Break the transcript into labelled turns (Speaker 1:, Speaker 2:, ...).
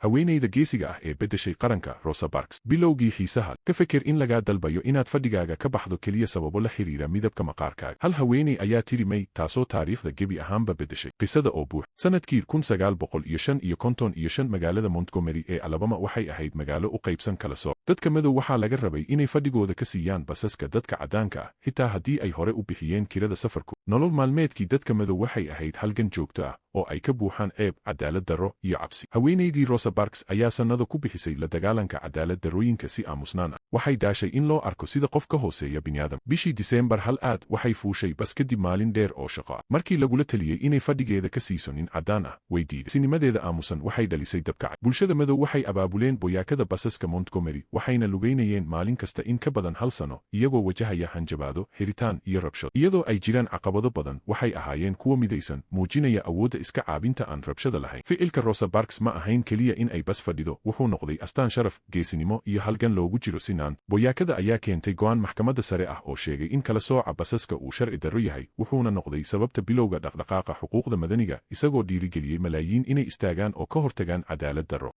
Speaker 1: Haweenayda geesiga ah ee beddeshay qaranka, Rosa Parks. Bilowgii xiisaha. Ka feker in lagaa dalbayo inaad fadhigaaga ka baxdo keliya sababo la xiriira midabka maqaarkaaga. Hal haweeney ayaa tiri may, taasoo taariikhda gebi ahaanba beddeshay. Qisada oo buux. Sanadkii 1955, magaalada Montgomery ee Alabama waxay ahayd magaalo u qaybsan kala sooc. Dadka madow waxaa laga rabay inay fadhigooda ka siiyaan basaska dadka caddaanka ah, xitaa haddii ay hore u bixiyeen kirada safarku. Nolol maalmeedkii dadka madow waxay ahayd halgan joogto ah oo ay ka buuxaan ceeb, cadaalad darro iyo cabsi. Haweenaydii Rosa Parks ayaa sannado ku bixisay la dagaalanka cadaalad darrooyinka si aamusnaan ah. Waxay daashay in loo arko sida qof ka hooseeya bini'aadam. Bishii Diseembar hal aad waxay fuushay bas kadib maalin dheer oo shaqo ah. Markii lagula taliyey inay fadhigeeda ka siiso nin caddaan ah, way diiday. Sinimadeeda aamusan waxay dhalisay dabkacay. Bulshada madow waxay abaabuleen boyaakada basaska Montgomery, waxayna lugaynayeen maalin kasta in ka badan hal sano, iyagoo wajahaya hanjabaado, xiritaan iyo rabshado. Iyadoo ay jiraan caqabado badan, waxay ahaayeen kuwo midaysan, muujinaya awoodda iska caabinta aan rabshada lahayn. Ficilka Rosa Parks ma ahayn keliya in ay bas fadhido, wuxuu noqday astaan sharaf, geesinimo iyo halgan loogu jiro sinaan. Boyaakada ayaa keentay go'aan maxkamadda sare ah oo sheegay in kala sooca basaska uu sharci darro yahay, wuxuuna noqday sababta bilowga dhaqdhaqaaqa xuquuqda madaniga, isagoo dhiirigeliyey malaayiin inay istaagaan oo ka hortagaan cadaalad darro.